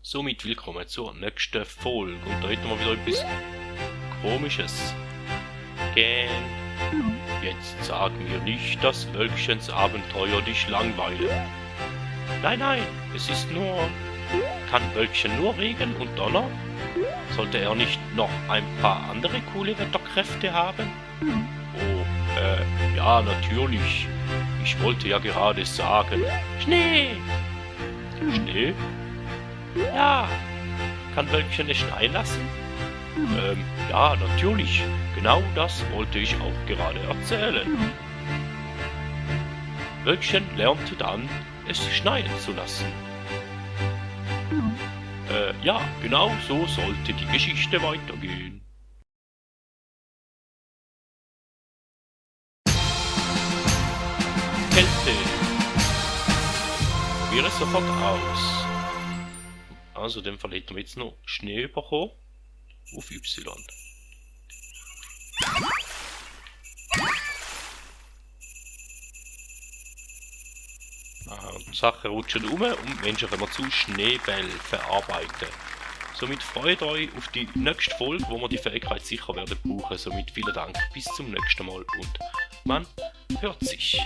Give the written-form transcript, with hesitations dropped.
Somit willkommen zur nächsten Folge. Und da hätten wir wieder etwas Komisches. Gern. Jetzt sag mir nicht, dass Wölkchens Abenteuer dich langweilen. Nein, nein, es ist nur... Kann Wölkchen nur Regen und Donner? Sollte er nicht noch ein paar andere coole Wetterkräfte haben? Oh, ja, natürlich. Ich wollte ja gerade sagen... Schnee! Schnee? Ja. Kann Wölkchen es schneien lassen? Ja, natürlich. Genau das wollte ich auch gerade erzählen. Wölkchen lernte dann, es schneien zu lassen. Ja, genau so sollte die Geschichte weitergehen. Kälte. Probiere es sofort aus. Also, in dem Fall hätten wir jetzt noch Schnee bekommen. Auf Y. Und Sachen rutschen um und Menschen können wir zu Schneeball verarbeiten. Somit freut euch auf die nächste Folge, wo wir die Fähigkeit sicher werden brauchen. Somit vielen Dank, bis zum nächsten Mal und man hört sich.